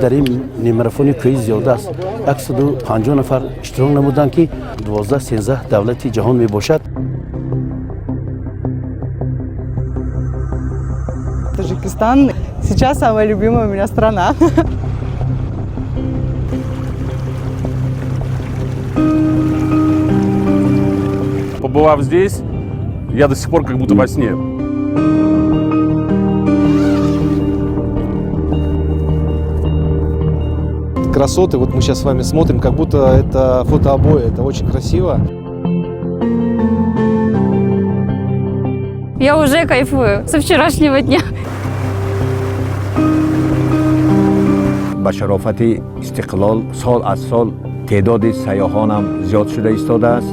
Дар ин ниммарафони кӯҳӣ зиёда аз 150 нафар иштирок намуданд, ки 12-13 давлати ҷаҳон мебошад. Таджикистан сейчас самая любимая у меня страна. Побывав здесь, я до сих пор как будто во сне. Красоты, вот мы сейчас с вами смотрим, как будто это фотообои, это очень красиво. Я уже кайфую со вчерашнего дня. Ба шарофати истиқлол сол аз сол теъдоди сайёҳонам зиёд шуда истодааст.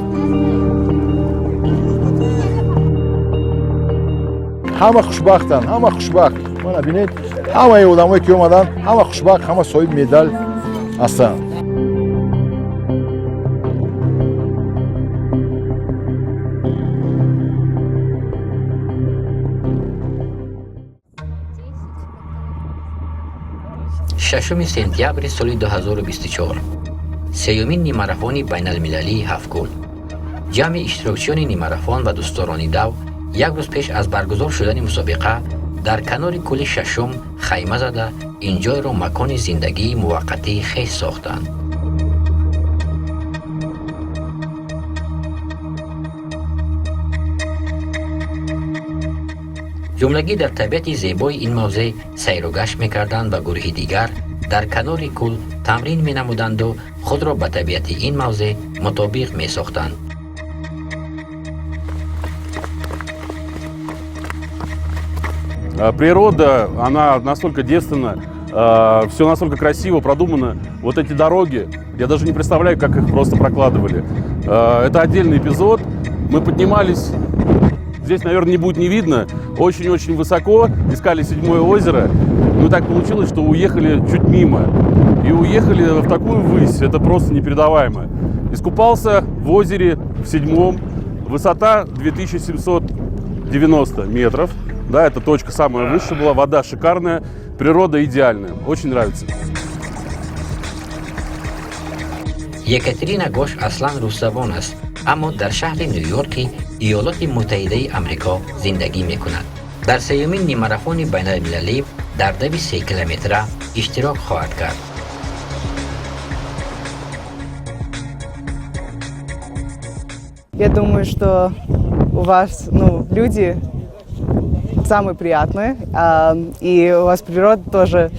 Ҳама хушбахтанд, ҳама хушбахт. Мана бинед, ҳамаи одамое ки омаданд, ҳама хушбахт, ҳама соҳиби медал ҳастанд. 6 сентябри соли 2024, сеюмин нимарафони байналмилалии Ҳафткӯл. Ҷамъи иштирокчиёни нимарафон ва дӯстдорони дав як рӯз пеш аз баргузор шудани мусобиқа дар канори кӯли шашум хайма зада, ин ҷойро макони зиндагии муваққатии хеш сохтанд. Ҷумлагӣ дар табиати зебои ин мавзеъ сайру гашт мекарданд ва гурӯҳи дигар дар канори кӯл тамрин менамуданду худро ба табиати ин мавзеъ мутобиқ месохтанд. Природа, она настолько девственна, все настолько красиво продумано. Вот эти дороги, я даже не представляю, как их просто прокладывали. Это отдельный эпизод. Мы поднимались, здесь, наверное, не будет не видно, очень-очень высоко, искали седьмое озеро. Ну так получилось, что уехали чуть мимо. И уехали в такую высь, это просто непередаваемо. Искупался в озере в седьмом, высота 2790 метров. Да, эта точка самая высшая была, вода шикарная, природа идеальная, очень нравится. Екатерина Гош аслан русзабон аст, аммо дар шаҳри Ню-Йорки Иёлоти Муттаҳидаи Амрико зиндагӣ мекунад. Дар сеюмин нимарафони байналмилалӣ дар дави 3 километра иштирок хоҳад кард. Я думаю, что у вас, ну, люди самые приятные, и у вас природа тоже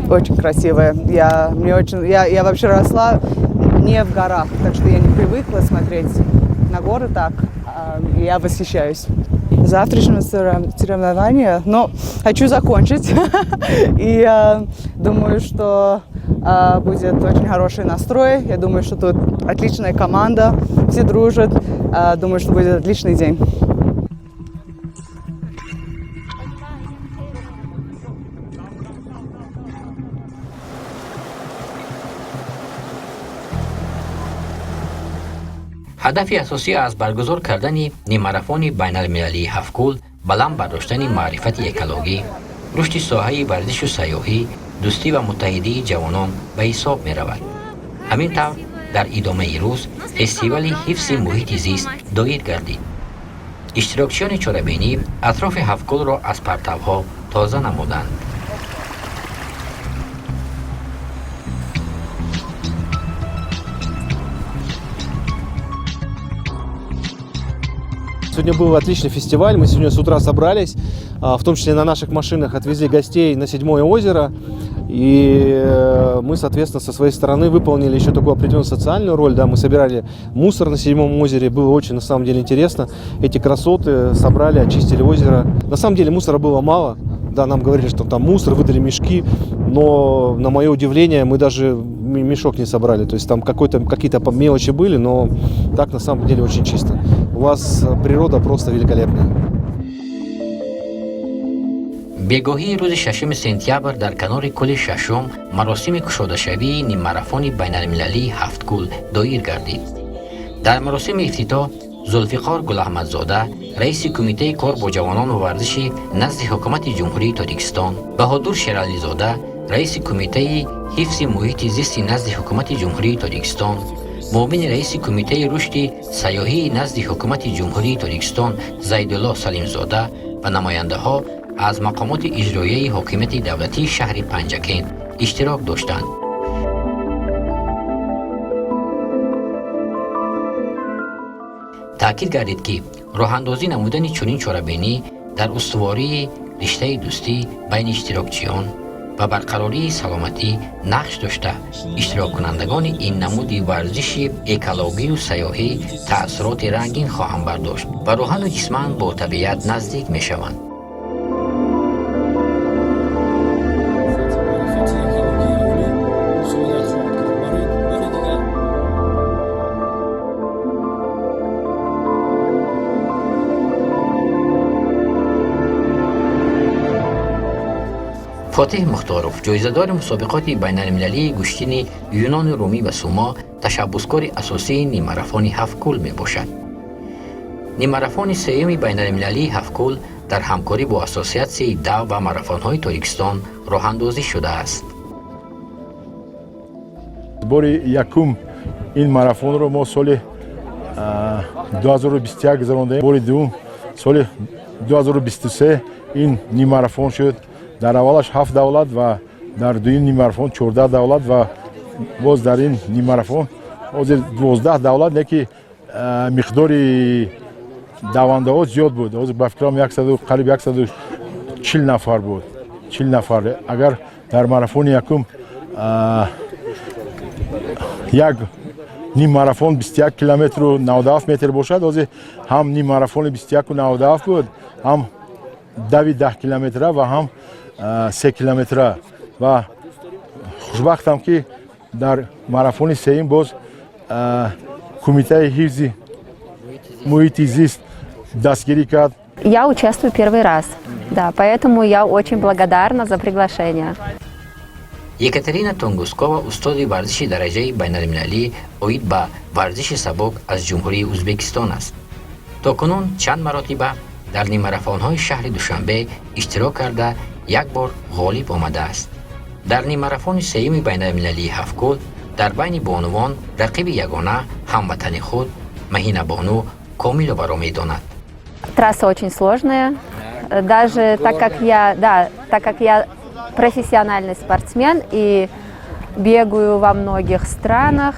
очень красивая. Я, мне очень, я вообще росла не в горах, так что я не привыкла смотреть на горы так, и я восхищаюсь. Завтрашнего соревнования, но хочу закончить. И думаю, что будет очень хороший настрой. Я думаю, что тут отличная команда, все дружат. Думаю, что будет отличный день. Ҳадафи асосӣ аз баргузор кардани нимарафони байналмилалии Ҳафткӯл баланд бардоштани маърифати экологӣ, рушди соҳаи варзишу сайёҳӣ, дӯстӣ ва муттаҳидии ҷавонон ба ҳисоб меравад. Ҳамин тавр, дар идомаи рӯз фестивали ҳифзи муҳити зист доир гардид. Иштирокчиёни чорабинӣ атрофи Ҳафткӯлро аз партавҳо тоза намуданд. Сегодня был отличный фестиваль. Мы сегодня с утра собрались, в том числе на наших машинах отвезли гостей на Седьмое озеро. И мы, соответственно, со своей стороны выполнили еще такую определенную социальную роль. Да, мы собирали мусор на Седьмом озере. Было очень, на самом деле, интересно. Эти красоты собрали, очистили озеро. На самом деле мусора было мало. Да, нам говорили, что там мусор, выдали мешки. Но, на мое удивление, мы даже мешок не собрали. То есть там какие-то мелочи были, но так на самом деле очень чисто. У вас природа просто великолепная. Бегоҳии рӯзи 6 сентябр дар канори кӯли шашум маросими кушодашавии ниммарафони байналмилалии Ҳафткӯл доир гардид. Дар маросими ифтитоҳ Зулфиқор Гулаҳмадзода, раиси Кумитаи кор бо ҷавонон ва варзиши назди Ҳукумати Ҷумҳурии Тоҷикистон, Баҳодур Шерализода, Раиси Кумитаи ҳифзи муҳити зисти назди Ҳукумати Ҷумҳурии Тоҷикистон, муовини раиси Кумитаи рушди сайёҳии назди Ҳукумати Ҷумҳурии Тоҷикистон Зайдулло Салимзода ва намояндаҳо аз мақомоти иҷроияи ҳокимияти давлатии шаҳри Панҷакент иштирок доштанд. Таъкид гардид, ки роҳандозӣ намудани чунин чорабинӣ дар устувории риштаи дӯстӣ байни иштирокчиён ва барқарории саломатӣ нақш дошта, иштироккунандагони ин намуди варзиши экологию сайёҳӣ таассуроти рангин хоҳанд бардошт ва рӯҳану ҷисман бо табиат наздик мешаванд. Фотеҳ Мухторов, ҷоизадори мусобиқоти байналмилалии гӯштини юнону румӣ ва сумо, ташаббускори асосии ниммарафони Ҳафткӯл мебошад. Ниммарафони сеюми байналмилалии Ҳафткӯл дар ҳамкорӣ бо Ассотсиатсияи дав ва марафонҳои Тоҷикистон роҳандозӣ шудааст. Бори якум ин марафонро мо соли 2021 гузарондаем. Бори дуввум соли 2023 ин ниммарафон шуд. Дар аввалаш ҳафт давлат ва дар дуюм ниммарафон 14 давлат ва боз дар ин ниммарафон ҳозир 12 давлат, не ки миқдори давандаҳо зиёд буд. Ҳозир ба фикрам қариб 140 нафар буд, 40 нафар. Агар дар марафони якум як ниммарафон 21 километру 97 метр бошад, ҳозир ҳам ниммарафони 21-97 буд, ҳам дави 10 километра ва ҳам 3 километра. Ва хушбахтам, ки дар марафони сеюм боз Кумитаи ҳифзи муҳити зист дастгирӣ кард. Я участвую первый раз, да, поэтому я очень благодарна за приглашение. Екатерина Тунгускова, устоди варзиши дараҷаи байналмилалӣ оид ба варзиши сабук аз Ҷумҳурии Ӯзбекистон аст. То кунун чанд маротиба дар ниммарафонҳои шаҳри Душанбе иштирок карда, як бор ғолиб омадааст. Дар ниммарафони сеюми байналмилалии Ҳафткӯл дар байни бонувон рақиби ягона ҳамватани худ Маҳинабону Комиловаро медонад. Трасса очень сложная, даже так как я, да, так как я профессиональный спортсмен и бегаю во многих странах,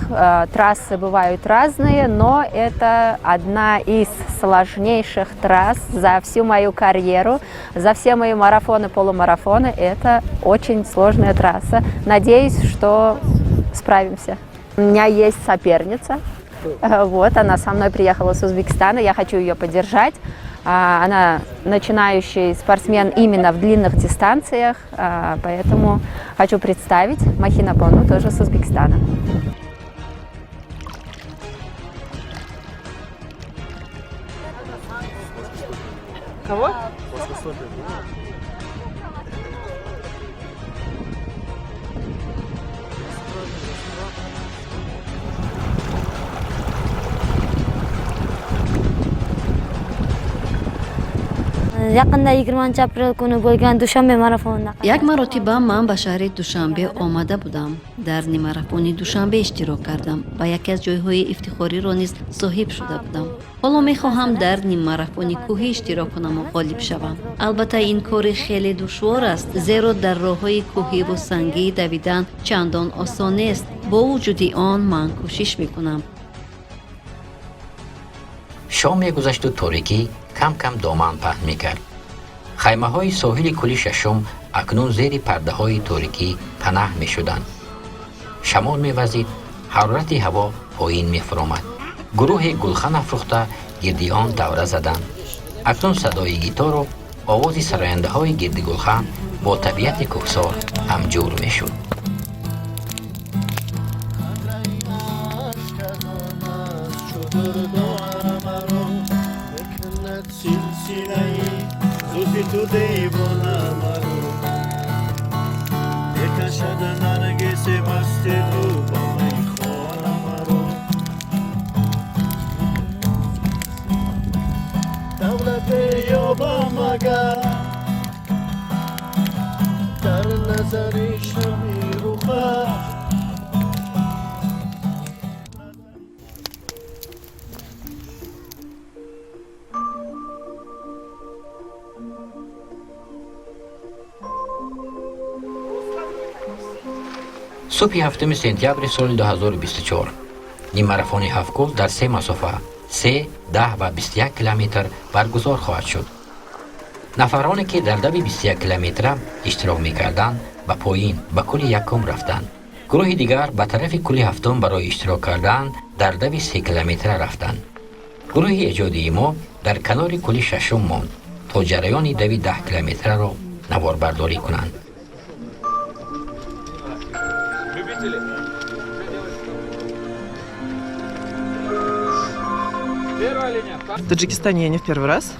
трассы бывают разные, но это одна из сложнейших трасс за всю мою карьеру, за все мои марафоны, полумарафоны. Это очень сложная трасса. Надеюсь, что справимся. У меня есть соперница. Вот, она со мной приехала с Узбекистана, я хочу ее поддержать. Она начинающий спортсмен именно в длинных дистанциях, поэтому хочу представить Махина Бону, тоже с Узбекистана. Кого? Yaqinda 20 aprel kuni bo'lgan Dushanbe marafonida Як маротиба ман ба шаҳри Душанбе омада будам, дар нимарафони Душанбе иштирок кардам ва яке аз ҷойҳои ифтихориро низ соҳиб шуда будам. Ҳоло мехоҳам дар ниммарафони кӯҳӣ иштирок кунаму ғолиб шавам. Албатта, ин кори хеле душвор аст, зеро дар роҳҳои кӯҳиву сангӣ давидан чандон осон нест. Бо вуҷуди он ман кӯшиш мекунам. Шом мегузашту торикӣ кам кам доман паҳн мекард. Хаймаҳои соҳили кӯли шашум акнун зери пардаҳои торикӣ панаҳ мешуданд. Шамол мевазид, ҳарорати ҳаво поин мефуромад. Гурӯҳе гулхан афрӯхта гирди он давра заданд. Акнун садои гитору овози сарояндаҳои гирди гулхан бо табиати кӯҳсор ҳамҷур мешуд. Зулфи ту девона маро бикашад, наргиси масти ту ба майхона маро. Давлате ёбам агар дар назари. Субҳи 7 сентябри соли 2024 ниммарафони Ҳафткӯл дар се масофа 3, 10 ва 21 километр баргузор хоҳад шуд. Нафароне, ки дар дави 21 километра иштирок мекарданд, ба поин, ба кӯли якум рафтанд. Гурӯҳи дигар ба тарафи кӯли ҳафтум барои иштирок кардан дар дави 3 километра рафтанд. Гурӯҳи эҷодии мо дар канори кӯли шашум монд, то ҷараёни дави 10 километраро наворбардорӣ кунанд. В Таджикистане я не в первый раз,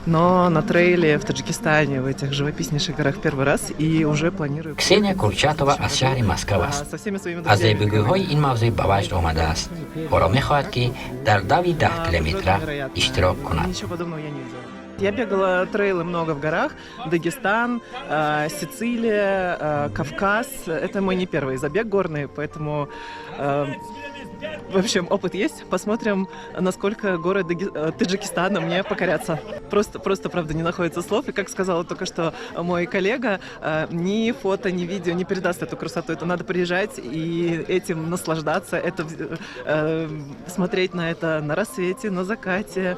но на трейле в Таджикистане, в этих живописнейших горах первый раз, и уже планирую. Ксения Курчатова аз шаҳри Москав аст. Аз зебогиҳои ин мавзеъ ба ваҷд омадааст. Ҳоло мехоҳад, ки дар дави 10 километра иштирок кунад. Ничего подобного я не видела. Я бегала трейлы много в горах. Дагестан, Сицилия, Кавказ. Это мой не первый забег горный, поэтому, в общем, опыт есть. Посмотрим, насколько горы Таджикистана мне покорятся. Просто, просто, правда, не находится слов. И, как сказала только что мой коллега, ни фото, ни видео не передаст эту красоту. Это надо приезжать и этим наслаждаться, это смотреть на это на рассвете, на закате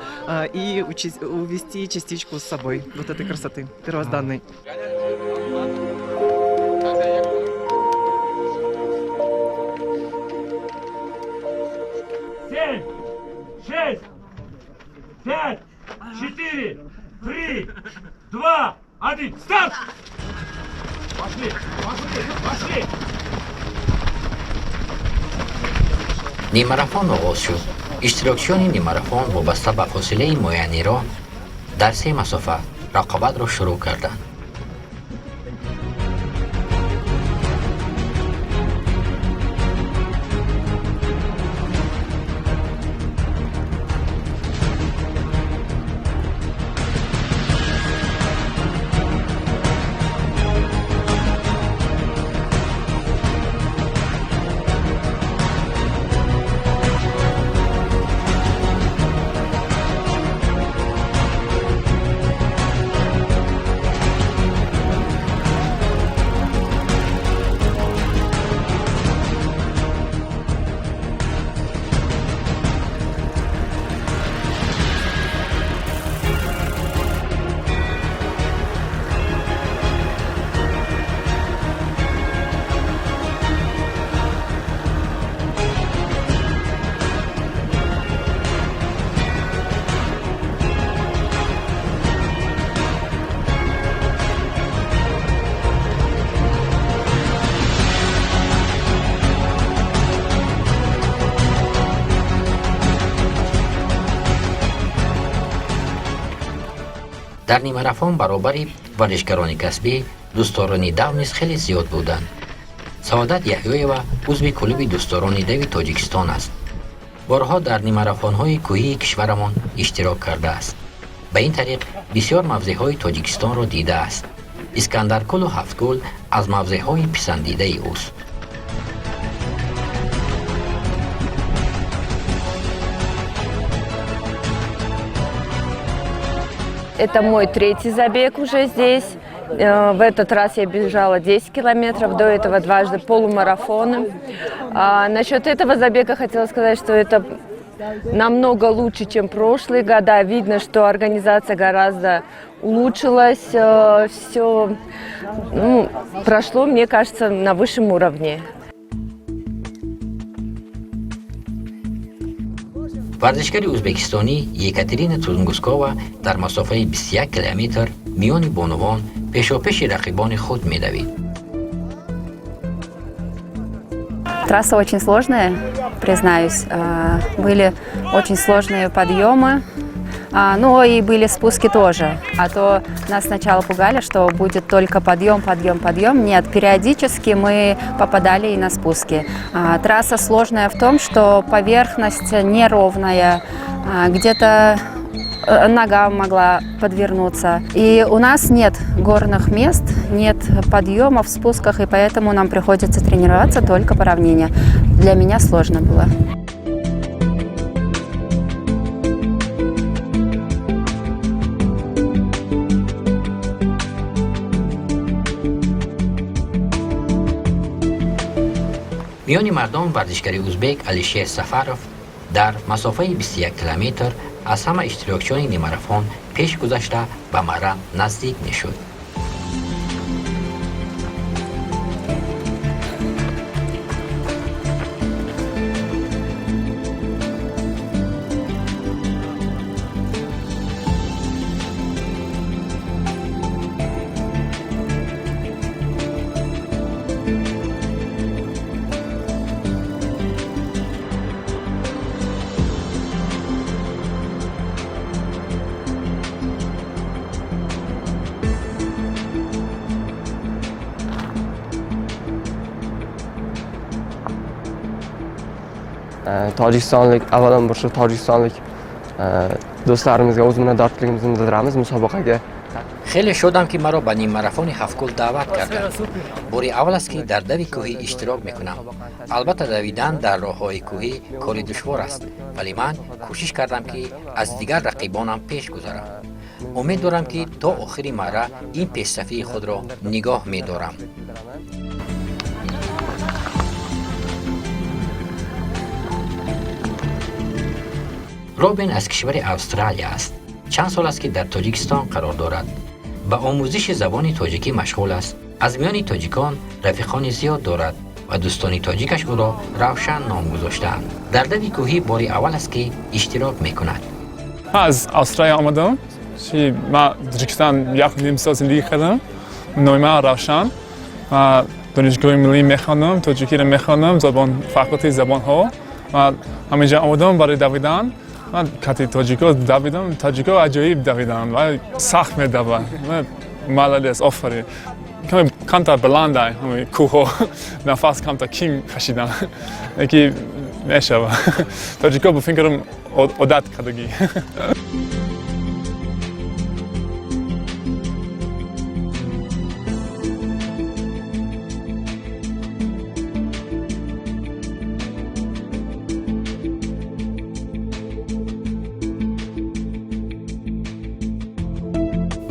и увести частичку с собой вот этой красоты первозданной. 7, 6, 5, 4, 3, 2, 1, старт! Пошли, пошли, пошли! Нимарафон оғоз шуд. Иштирокчиёни нимарафон вобаста ба фосилаи муайяни роҳ дар се масофа рақобатро шурӯъ карданд. Дар нимарафон баробари варзишгарони касбӣ дӯстдорони дав низ хеле зиёд буданд. Саодат Яҳёева узви клуби дӯстдорони дави Тоҷикистон аст. Борҳо дар нимарафонҳои кӯҳии кишварамон иштирок кардааст. Ба ин тариқ бисёр мавзеъҳои Тоҷикистонро дидааст. Искандаркӯлу Ҳафткӯл аз мавзеъҳои писандидаи ӯст. Это мой третий забег уже здесь. В этот раз я бежала 10 километров, до этого дважды полумарафоны. Насчет этого забега хотела сказать, что это намного лучше, чем прошлые года. Видно, что организация гораздо улучшилась, все, ну, прошло, мне кажется, на высшем уровне. Варзишгари ӯзбекистонӣ Екатерина Тунгускова дар масофаи 21 километр миёни бонувон пешопеши рақибони худ медавид. Трасса очень сложная, признаюсь. Были очень сложные подъемы, ну и были спуски тоже. А то нас сначала пугали, что будет только подъем, подъем, подъем. Нет, периодически мы попадали и на спуски. Трасса сложная в том, что поверхность неровная, где-то нога могла подвернуться. И у нас нет горных мест, нет подъемов, спусков, и поэтому нам приходится тренироваться только по равнине. Для меня сложно было. Миёни мардон варзишгари узбек Алишер Сафаров дар масофаи 21 километр аз ҳама иштирокчиёни нимарафон пеш гузашта, ба марра наздик мешуд. Tojikistonlik, avvalambor, shu tojikistonlik do'stlarimizga o'z minnatdorchiligimizni bildiramiz musobaqaga. Хеле шодам, ки маро ба ниммарафони Ҳафткӯл даъват карданд. Бори аввал аст, ки дар дави кӯҳӣ иштирок мекунам. Албатта, давидан дар роҳҳои кӯҳӣ кори душвор аст, вале ман кӯшиш кардам, ки аз дигар рақибонам пеш гузарам. Умед дорам, ки то охири марра ин пешсафии худро нигоҳ медорам. Робин аз кишвари Австралия аст. Чанд сол аст, ки дар Тоҷикистон қарор дорад. Ба омӯзиши забони тоҷикӣ машғул аст. Аз миёни тоҷикон рафиқони зиёд дорад ва дӯстони тоҷикаш ӯро Равшан ном гузоштаанд. Дар дави кӯҳӣ бори аввал аст, ки иштирок мекунад. Ман аз Австралия омадам. Ман Тоҷикистон як ним сол зиндагӣ кардам. Номи ман Равшан. Ман Донишгоҳи миллӣ мехонам, тоҷикиро мехонам, забон, факултети забонҳо. Ман ҳаминҷа омадам барои давидан. Ман кати тоҷико давидам, тоҷико аҷоиб давидам ва сахт медаванд. Молодец, офарин. Каме камтар баландай ҳами кӯҳҳо, нафас камтар ким кашидан, леки мешава. Тоҷико ба фикрам одат кардагӣ.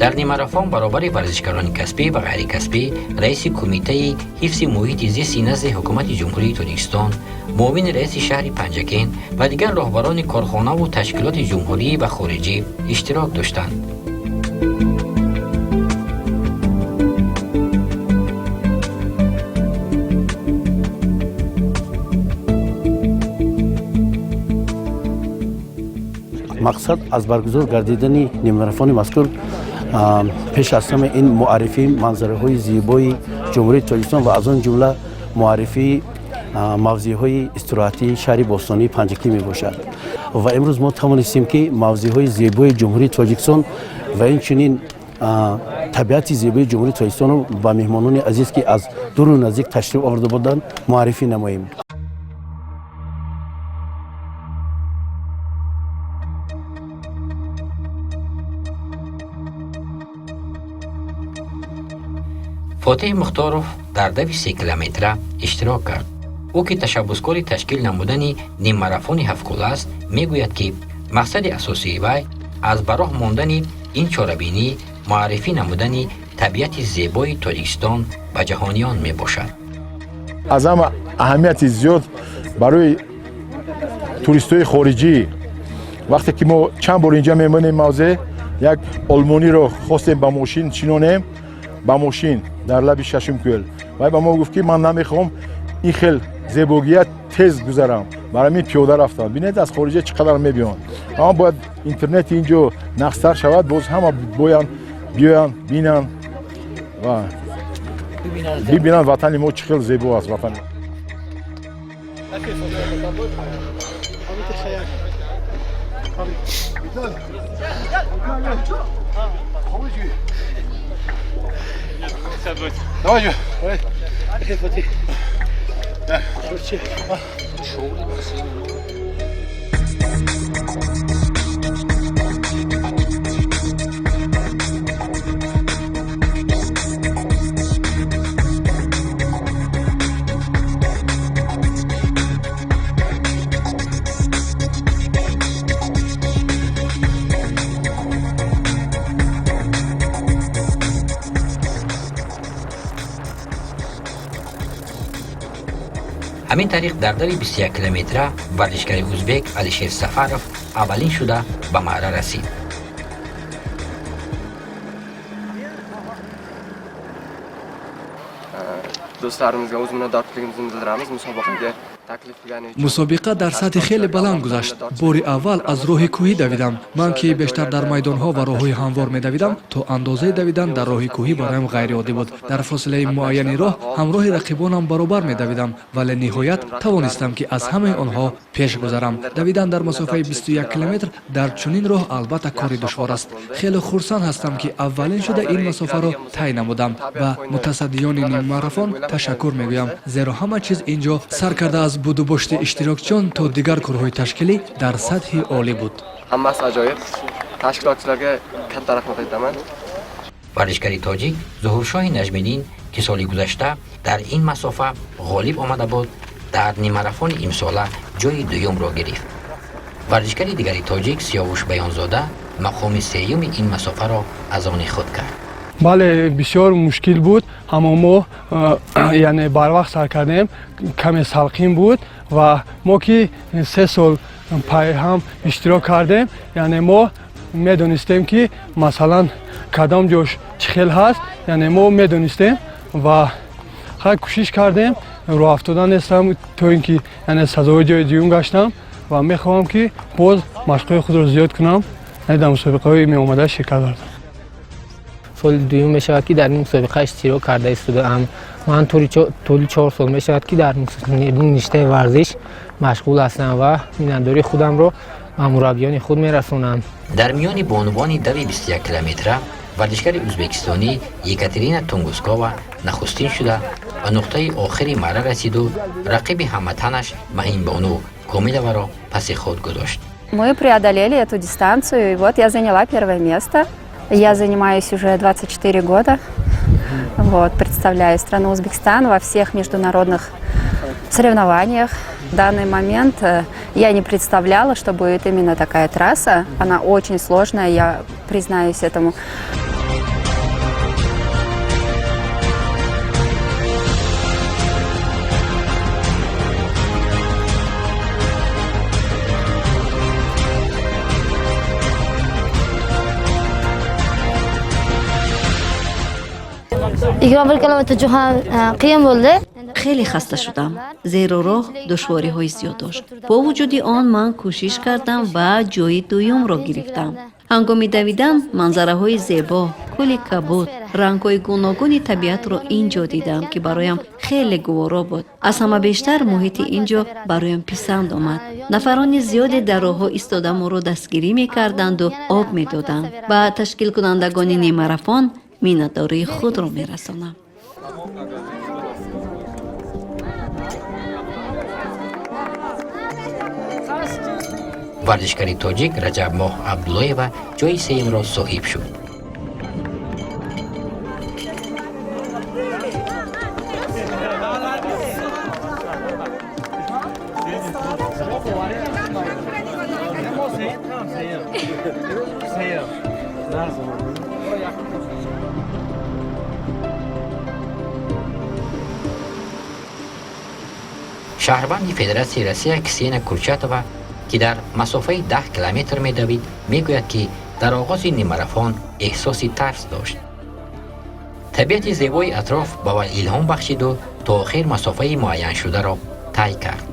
Дар нимарафон баробари варзишгарони касбӣ ва ғайрикасбӣ раиси Кумитаи ҳифзи муҳити зисти назди Ҳукумати Ҷумҳурии Тоҷикистон, муовини раиси шаҳри Панҷакент ва дигар роҳбарони корхонаву ташкилоти ҷумҳурӣ ва хориҷӣ иштирок доштанд. Мақсад аз баргузор гардидани нимарафони мазкур пеш аз ҳама ин муаррифии манзараҳои зебои Ҷумҳурии Тоҷикистон ва аз он ҷумла муаррифии мавзеъҳои истироҳатии шаҳри бостонии Панҷакент мебошад. Ва имрӯз мо тавонистем, ки мавзеъҳои зебои Ҷумҳурии Тоҷикистон ва инчунин табиати зебои Ҷумҳурии Тоҷикистонро ба меҳмонони азиз, ки аз дуру наздик ташриф оварда буданд, муаррифӣ намоем. Фотеҳ Мухторов дар дави 3 километра иштирок кард. Ӯ, ки ташаббускори ташкил намудани ниммарафони Ҳафткӯл аст, мегӯяд, ки мақсади асосии вай аз ба роҳ мондани ин чорабинӣ муаррифӣ намудани табиати зебои Тоҷикистон ба ҷаҳониён мебошад. Аз ҳама аҳамияти зиёд барои туристҳои хориҷӣ. Вақте ки мо чанд бор инҷа мемонем мавзеъ, як олмониро хостем ба мошин шинонем, ба мошин дар лаби Шашумкӯл. Вай ба мо гуфт, ки ман намехоҳам ин хел зебогия тез гузарам, барои ҳамин пиёда рафтам. Бинед, аз хориҷа чӣ қадар мебиёнд. Аммо бояд интернети ин ҷо нақстар шавад, боз ҳама боянд биёянд, бинанд ва бибинанд ватани мо чӣ хел зебо аст, ватани. Давай, давай. Ҳамин тариқ, дар дави 21 километра варзишгари узбек Алишер Сафаров аввалин шуда ба маъра расид. Do'stlarimizga o'z minnatdorchiligimizni bildiramiz musobaqaga taklif qilgani uchun. Мусобиқа дар сатҳи хеле баланд гузашт. Бори аввал аз роҳи кӯҳӣ давидам. Ман, ки бештар дар майдонҳо ва роҳҳои ҳамвор медавидам, то андозаи давидан дар роҳи кӯҳӣ бароям ғайриоддӣ буд. Дар фосилаи муайяни роҳ ҳамроҳи рақибонам баробар медавидам, вале ниҳоят тавонистам, ки аз ҳамаи онҳо пеш гузарам. Давидан дар масофаи 21 километр дар чунин роҳ албатта кори душвор аст. Хеле хурсанд ҳастам, ки аввалин шуда ин масофаро тай намудам. Ба мутасаддиёни ниммарафон ташаккур мегӯям, зеро ҳама чиз ин ҷо, сар карда аз будубошти иштирокчиён то дигар корҳои ташкилӣ, дар сатҳи олӣ буд. Hammasi ajoyib. Tashkilotchilarga katta rahmat aytaman. Варзишгари тоҷик Зуҳуршоҳи Наҷмиддин, ки соли гузашта дар ин масофа ғолиб омада буд, дар ниммарафони имсола ҷои дуюмро гирифт. Варзишгари дигари тоҷик Сиёвуш Баёнзода мақоми сеюми ин масофаро аз они худ кард. Бале, бисёр мушкил буд, аммо мо, яъне, барвақт сар кардем, каме салқин буд ва мо, ки 3 сол пайҳам иштирок кардем, яъне мо медонистем, ки масалан кадом ҷош чӣ хел ҳаст, яъне мо медонистем ва хай кӯшиш кардем, роҳафтода нестам, то ин ки, яъне, сазовори ҷои дуюм гаштам ва мехоҳам, ки боз машқҳои худро зиёд кунам, яъне дар мусобиқаҳои меомада ширкат варзам. Соли дуюм мешавад, ки дар ин мусобиқа иштирок карда истодаам. Ман тӯли 4 сол мешавад, ки дар ин риштаи варзиш машғул ҳастам ва миннатдории худамро ба мураббиёни худ мерасонам. Дар миёни бонувони дави 21 километра варзишгари ӯзбекистонӣ Екатерина Тунгускова нахустин шуда ба нуқтаи охири маъра расиду рақиби ҳамватанаш Маҳинбону Комиловаро паси худ гузошт. Мы преодолели эту дистанцию, и вот я заняла первое место. Я занимаюсь уже 24 года. Вот, представляю страну Узбекистан во всех международных соревнованиях. В данный момент я не представляла, что будет именно такая трасса. Она очень сложная, я признаюсь этому. 21 kilometr juda qiyin bo'ldi. Хеле хаста шудам, зеро роҳ душвориҳои зиёд дошт. Бо вуҷуди он ман кӯшиш кардам ва ҷои дуюмро гирифтам. Ҳангоми давидан манзараҳои зебо, кӯли кабуд, рангҳои гуногуни табиатро ин ҷо дидам, ки бароям хеле гуворо буд. Аз ҳама бештар муҳити ин ҷо бароям писанд омад. Нафарони зиёде дар роҳҳо истода моро дастгирӣ мекарданду об медоданд. Ба ташкилкунандагони ниммарафон миннатдории худро мерасонам. Варзишгари тоҷик Раҷабмоҳ Абдуллоева ҷои сеюмро соҳиб шуд. Шаҳрванди Федератсияи Россия Ксения Курчатова, ки дар масофаи 10 километр медавид, мегӯяд, ки дар оғози ниммарафон эҳсоси тарс дошт. Табиати зебои атроф ба вай илҳом бахшиду то охир масофаи муайяншударо тай кард.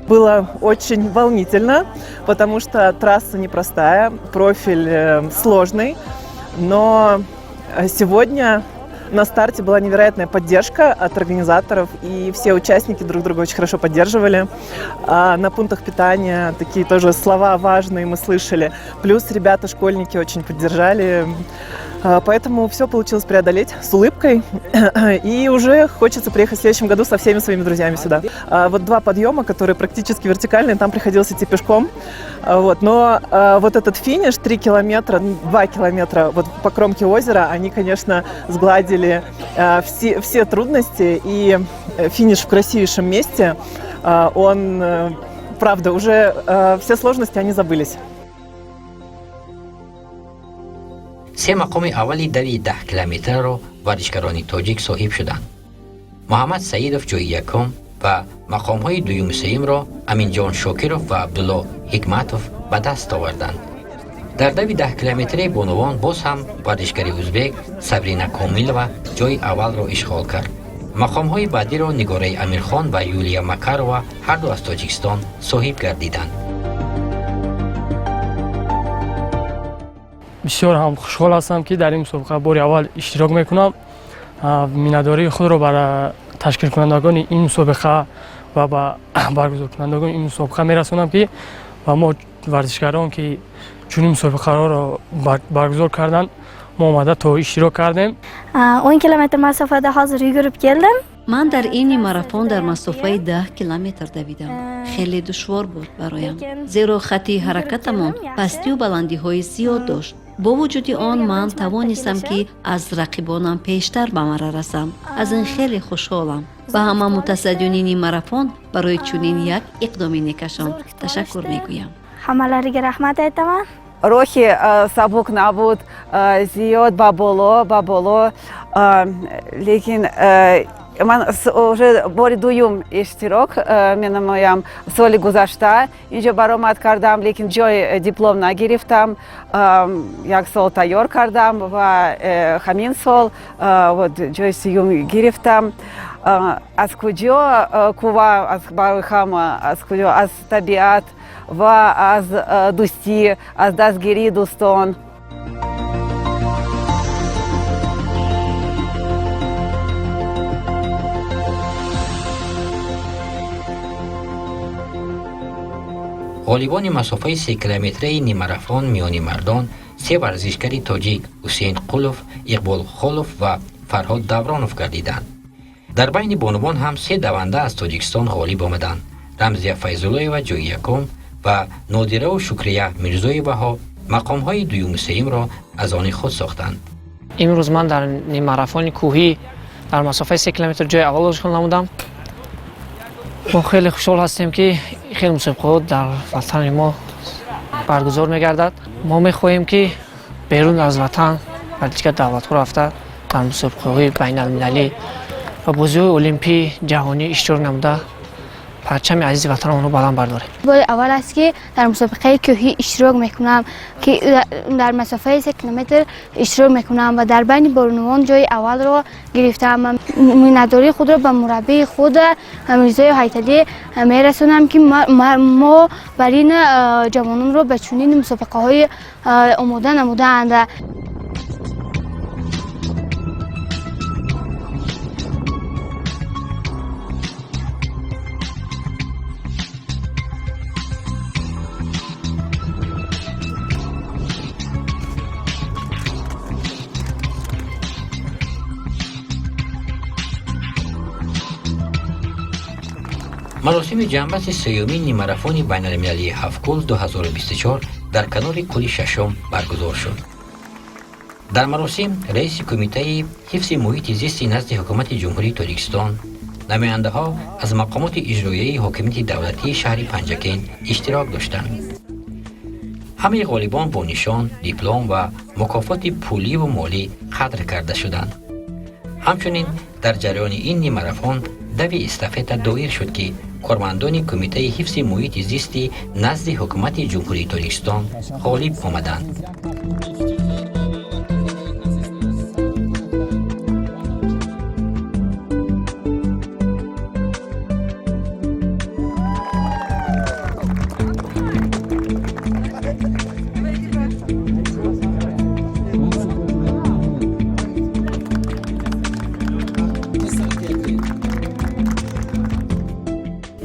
Было очень волнительно, потому что трасса непростая, профиль сложный, но сегодня на старте была невероятная поддержка от организаторов, и все участники друг друга очень хорошо поддерживали. А на пунктах питания такие тоже слова важные мы слышали. Плюс ребята, школьники, очень поддержали. Поэтому все получилось преодолеть с улыбкой. И уже хочется приехать в следующем году со всеми своими друзьями сюда. Вот два подъема, которые практически вертикальные, там приходилось идти пешком. Вот. Но вот этот финиш, 3 километра, 2 километра вот по кромке озера, они, конечно, сгладили все трудности. И финиш в красивейшем месте, он, правда, уже все сложности, они забылись. Се мақоми аввали дави 10 километраро варзишгарони тоҷик соҳиб шуданд. Муҳаммад Саидов ҷои якум ва Мақомҳои дуюму сеюмро Аминҷон Шокиров ва Абдулло Ҳикматов ба даст оварданд. Дар дави 10-километраи бонувон боз ҳам варзишгари узбек Сабрина Комилова ҷои аввалро ишғол кард. Мақомҳои баъдиро Нигораи Амирхон ва Юлия Макарова, ҳарду аз Тоҷикистон, соҳиб гардиданд. Бисёр ҳам хушҳол ҳастам, ки дар ин мусобиқа бори аввал иштирок мекунам. Миннатдории худро бар ташкилкунандагони ин мусобиқа ва ба баргузоркунандагони ин мусобиқа мерасонам, ки ба мо варзишгарон, ки чунин мусобиқаҳоро баргузор карданд, мо омада то иштирок кардем. 10 километр масофада ҳозир yugurib keldim. Ман дар ин нимарафон дар масофаи 10 километр давидам. Хеле душвор буд бароям, зеро хатти ҳаракатамон пастию баландиҳои зиёд дошт. Бо вуҷуди он ман тавонистам, ки аз рақибонам пештар ба мара расам. Аз ин хеле хушҳолам. Ба ҳама мутасаддиёни нимарафон барои чунин як иқдоми некашон ташаккур мегӯям. Hammalariga rahmat aytaman. Роҳи сабук набуд, зиёд ба боло, ба боло, лекин ман уже бори дуюм иштирок менамоям. Соли гузашта инҷо баромад кардам, лекин ҷои диплом нагирифтам. Як сол тайёр кардам ва ҳамин сол вот ҷои сеюм гирифтам. Аз куҷо қувва барои ҳама, аз куҷо? Аз табиат ва аз дӯстӣ, аз дастгирии дӯстон. Ғолибони масофаи 3-километраи нимарафон миёни мардон се варзишгари тоҷик Ҳусейн Қулов, Иқбол Холов ва Фарҳод Давронов гардиданд. Дар байни бонувон ҳам се даванда аз Тоҷикистон ғолиб омаданд. Рамзия Файзуллоева ҷои якум ва Нодираву Шукрия Мирзоеваҳо мақомҳои дуюму сеюмро аз они худ сохтанд. Имрӯз ман дар нимарафони кӯҳӣ дар масофаи 3 километр ҷои аввалро ишғол намудам. Мо хеле хушҳол ҳастем, ки хеле мусобиқаҳо дар ватани мо баргузор мегардад. Мо мехоҳем, ки берун аз ватан ба дигар давлатҳо рафта, дар мусобиқаҳои байналмилалӣ ва бозиҳои олимпӣ, ҷаҳонӣ иштирок намуда, парчами азизи ватанамонро баланд бардорем. Бори аввал аст, ки дар мусобиқаи кӯҳӣ иштирок мекунам, ки дар масофаи 3 километр иштирок мекунам ва дар байни бонувон ҷои аввалро гирифтам. Миннатдории худро ба мураббии худ Мирзои Ҳайталӣ мерасонам, ки мо бар ин ҷавононро ба чунин мусобиқаҳои омода намудаанд. Маросими ҷамъбасти сеюмин нимарафони байналмилалии Ҳафткӯл 2024 дар канори кӯли Шашум баргузор шуд. Дар маросим раиси Кумитаи ҳифзи муҳити зисти назди Ҳукумати Ҷумҳурии Тоҷикистон, намояндаҳо аз мақомоти иҷроияи ҳокимияти давлатии шаҳри Панҷакент иштирок доштанд. Ҳамаи ғолибон бо нишон, диплом ва мукофоти пуливу молӣ қадр карда шуданд. Ҳамчунин дар ҷараёни ин нимарафон дави эстафета доир шуд, ки кормандони Кумитаи ҳифзи муҳити зисти назди Ҳукумати Ҷумҳурии Тоҷикистон ғолиб омаданд.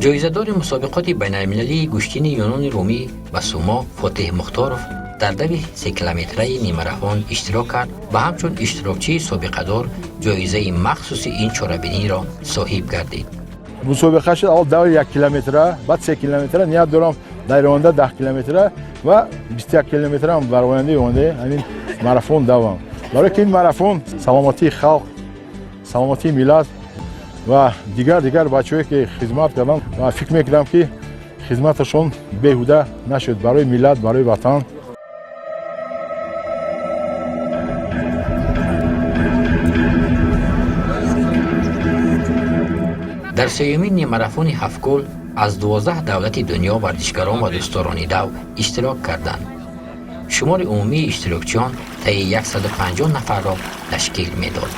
Ҷоизадори мусобиқоти байналмилалии гӯштини юнони румӣ ва сумо Фотеҳ Мухторов дар дави 3-километраи нимарафон иштирок кард ва ҳамчун иштирокчии собиқадор ҷоизаи махсуси ин чорабиниро соҳиб гардид. Мусобиқа шуд: аввал дави 1 километра, баъд 3 километра. Ният дорам дар оянда 10 километра ва 21 километрам бар ояндаи оянда ҳамин марафон давам, барои ки ин марафон саломатии халқ, саломатии миллат ва дигар дигар бачаҳое, ки хизмат карданд, ва фикр мекунам, ки хизматашон беҳуда нашуд барои миллат, барои ватан. Дар Дар сеюмин ниммарафони Ҳафткӯл аз 12 давлати дунё варзишгарон ва дӯстдорони дав иштирок карданд. Шумори умумии иштирокчиён таи 150 нафарро ташкил медод.